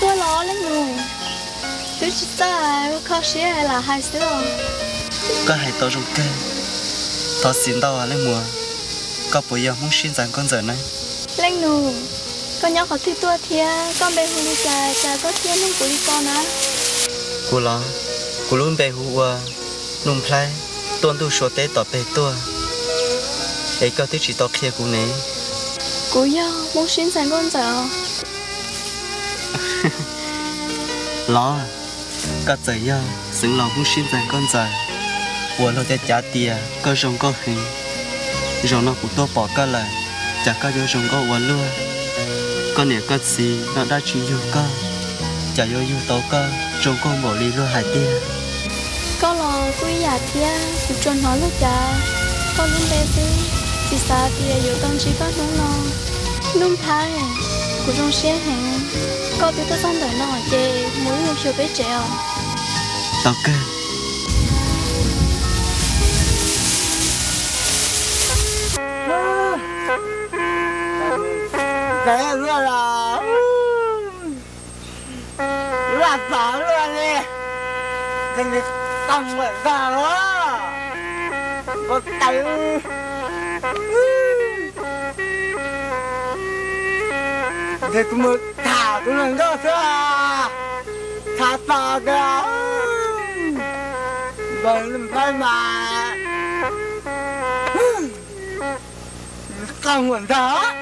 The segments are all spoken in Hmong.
Ua los leej nus, twb tsis txawj, kho siab lam hais xwb os. Koj hais tau zoo kawg. Thov txim ntau leej muam, koj puas yog Hmoob Sib Ntxaig Nkauj Ntxawm na? Leej nus, koj nyob qhov twg tuaj thiab koj npe hu li cas cas koj thiaj nug kuv li ko na? Kuv los, kuv lub npe hu ua Nuj Nplhaib, tuaj ntuj sua teb tom peg tuaj, es koj twb tsis tau qhia kuv ne. Kuv yog Hmoob Sib Ntxaig Nkauj Ntxawm os. Los, koj txawm yog xeev laus Hmoob Sib Ntxaig Nkauj Ntxawm uas luag cav cav tias koj zoo nkauj heev, zaum no kuv tuaj pom koj lawm, cas koj yuav zoo nkauj ua luaj? Koj niam koj txiv noj dab tsi yug koj, cas yuav yug tau koj zoo nkauj npaum li luag hais tiag? Koj los kuj ib yam thiab, kuv tsuas hnov luag cav koj lub npe xwb, tsis xav tias yuav tau ntsib koj hnub no. Nuj Nplhaib, kuv zoo siab heev, koj twb tuaj txog ntawm no ces mus ib mus xyuas peb tsev os. Tau kawg. Vaj pam luaj li, nws qaj muam tag los, npau taws. Ces kuv mus tham tus hluas nkauj xwb, tham tos tias npawg Nuj Nplhaib mas qaj muam ntag,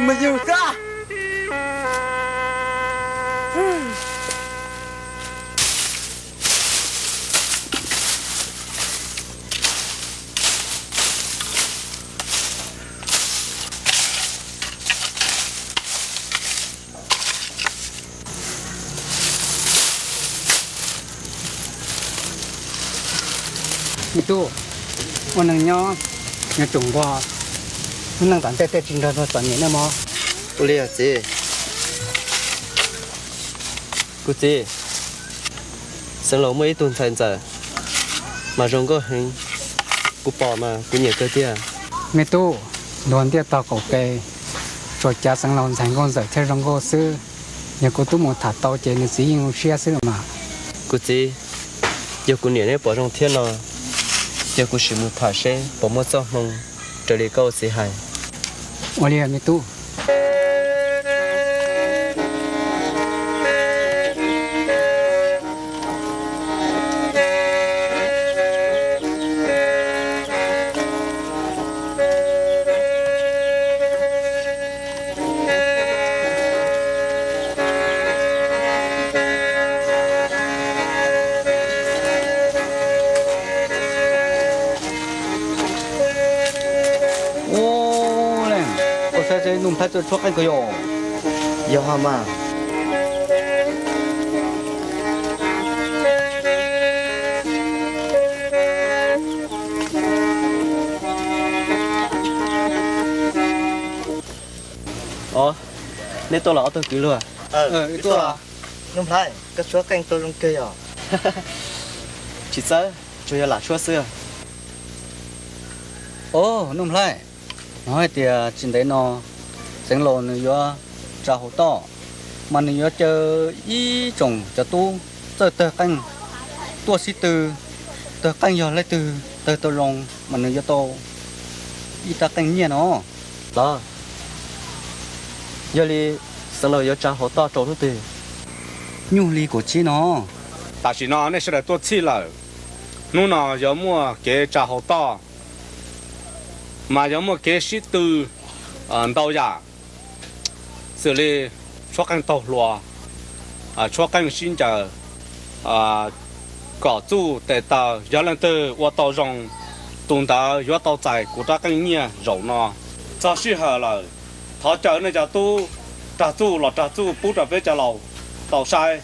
mus yug xwb. Me tub, ua neeg nyob, nyob tsoom nquag, lub neej tom ntej tej tsis nrog luag txom nyem nej mog. Ua li os txiv. Kuv txiv, xeev laus muaj ib tug ntxhais ntxawm mas zoo nkauj heev, kuv pom mas kuv nyiam kawg tiag. Me tub, luag ntiaj tog qaum pes, tsuas cav xeev laus ntxhais nkauj ntxawm thiaj zoo nkauj xwb. Yog kuv tub mus tham tau ces nws txiv yeej zoo siab xwb los mas. Kuv txiv, yog kuv niam neb pom zoo thiab no, ces kuv sim mus tham seb puas muaj txoj hmoo raws li koj ua txiv hais. Ua li me tub. Ua, koj saib seb Nuj Nplhaib txawj tshuab qeej kawg yom. Yog mas. Os, neb tuaj los ob tug kwv luag? Nuj Nplhaib, koj tshuab qeej tau zoo kawg yom. Tsis txawj, tsuas yog lam tshuab xwb. Os, Nuj Nplhaib, hnov hais tias tsis ntev no xeev laus nws yuav tsa hauv toj, mas nws yuav caw ib tsoom cov tub txawj tawg qeej tuaj sib tw, tawg qeej yog leej twg tawg tau zoo mas nws yuav tau ib rab qeej nyiaj no. Los, yog li xeev laus yuav tsa hauv toj rau hnub twg? Nyuj hli kaum tsib no. Tam sim no nej sawv daws tuaj txhij lawm, hnub no yuav muaj kev tsa hauv toj, mas yuav muaj kev sib tw ntau yam, xws li tshuab qeej taug hluas, tshuab qeej sib ncaws, kom txuj tes taw, yog leej twg ua tau zoo, tus ntawd yuav tau txais kuv rab qeej nyiaj zaum no. Txog sij hawm lawm, thov caw nej cov tub rag txuj los rag txuj pub rau peb cov laus tau saib.